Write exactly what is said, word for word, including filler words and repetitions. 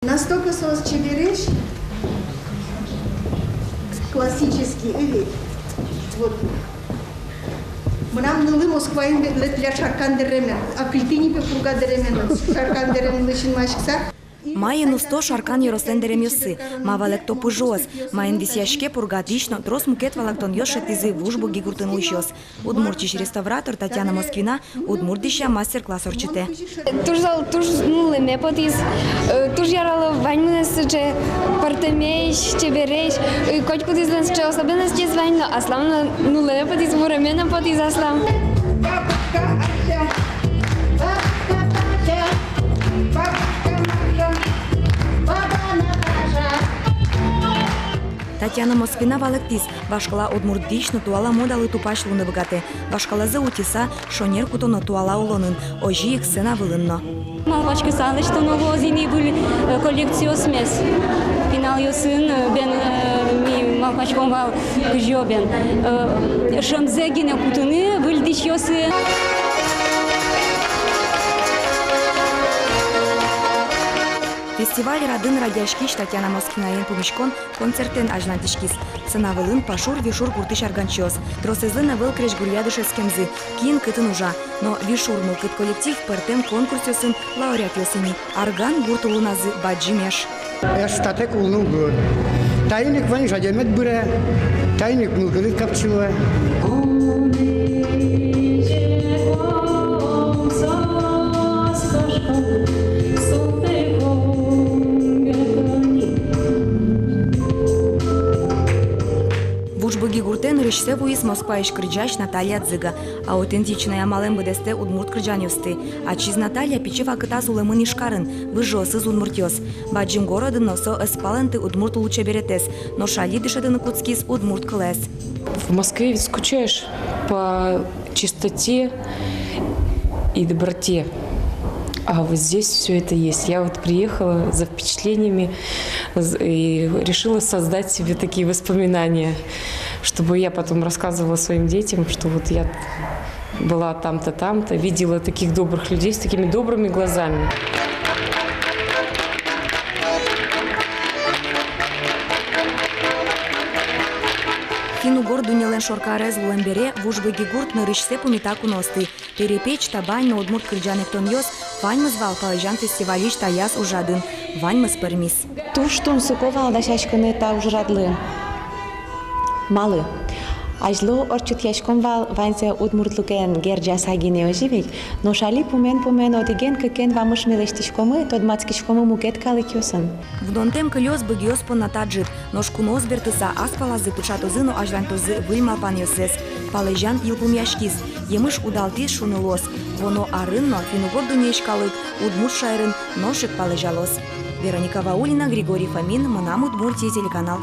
Настолько соос чебересь, классический, ӧвӧл-а? Вот. Мынам нылы Москваын ветлэ Шаркан дэремен, а кыльтӥни пе Пурга дэремен, Шаркан дэремлы синмаськыса. Маин усто Шаркан ёрослэн дэремъёссы, ма валэкто пыжыос, маин висъяське Пурга дӥсь но трос мукет валэктонъёс шедьтӥзы Вуж Быги гуртын улӥсьёс. Удмуртиысь реставратор Татьяна Москвина удмурт дӥсья мастер-класс ортчытэ. Туж зол, туж нуллэме потӥз, э, туж ярало ваньмынэз сыӵе пӧртэмесь, чебересь, э, котькудӥзлэн сыӵе особенностез вань но, аслам но нуллэме потӥз, вуреме но потӥз аслам. Татьяна Москвина валэктӥз, вашкала удмурт дӥсь но туала модалы тупась луыны быгатэ. Вашкалазэ утьыса, шонер кутоно туала улонын, озьы ик сцена вылын но. Малпаськыса лэсьтоно луоз ини выль, э, коллекциосмес. Пиналъёсын, э, бен, э, ми малпаськом вал, кызьы бен, э, шӧмзэ гинэ кутыны выль дӥсьёсын. Фестиваль радын радъяськись Татьяна Москвинаен пумиськон концертэн азьлантӥськиз. Сцена вылын Пашур-Вишур гуртысь арганчиос. Тросэзлэн ӧвӧл крезьгуръя дышетскемзы, кин кытын ужа. Но «Вишур» мылкыд коллектив пӧртэм конкурсъёсын лауреатъёс ини. Арган гурт улоназы бадӟым эш. Эш таӵе ик улыны уг луы. Таин ик вань жадемед быре, таин ик мылкыдыд капчи луэ. Вуж Быги гуртэ нырысьсэ вуиз Москваысь кырӟась Наталья Дзыга. Аутентичной амалэн быдэстэ удмурт кырӟанъёсты. Ачиз Наталья пичи вакытаз улэмын Ижкарын, выжыосыз удмуртъёс. Бадӟым городын но со ӧз палэнты удмурт лулчеберетэз, нош али дышетыны кутскиз удмурт кылэз. В Москве ведь скучаешь по чистоте и доброте. А вот здесь всё это есть. Я вот приехала за впечатлениями з-, и решила создать себе такие воспоминания, чтобы я потом рассказывала своим детям, что вот я была там-то, там-то, видела таких добрых людей с такими добрыми глазами. Финн-угор дуннелэн шоркарез луэм бере Вуж Быги гурт нырысьсэ пумита куноосты. Перепеч, табань но удмурт кырӟан-эктонъёс — ваньмыз вал «Палэзян» фестивальысь таяз ужрадын, ваньмыз пӧрмиз. Туж тунсыко вал дасяськыны та ужрадлы. Малы? Азьло ортчытъяськом вал ваньзэ удмуртлыкен герӟаса гинэ, озьы ведь? Нош али пумен-пумен, одӥген-кыкен вамыш милесьтӥськомы, тодматскиськомы мукет калыкъёсын. Вунонтэм кылёз быгиос понна та ӝыт, нош куноос бертыса ас палазы пыӵатозы но азьлантозы выль малпанъёссэс. «Палэзян» йылпумъяськиз, емыш удалтӥз шуыны луоз. Вуоно арын но финн-угор дуннеысь калык удмурт шаерын нош ик палэзялоз. Вероника Ваулина, Григорий Фомин, «Мынам Удмуртие» телеканал.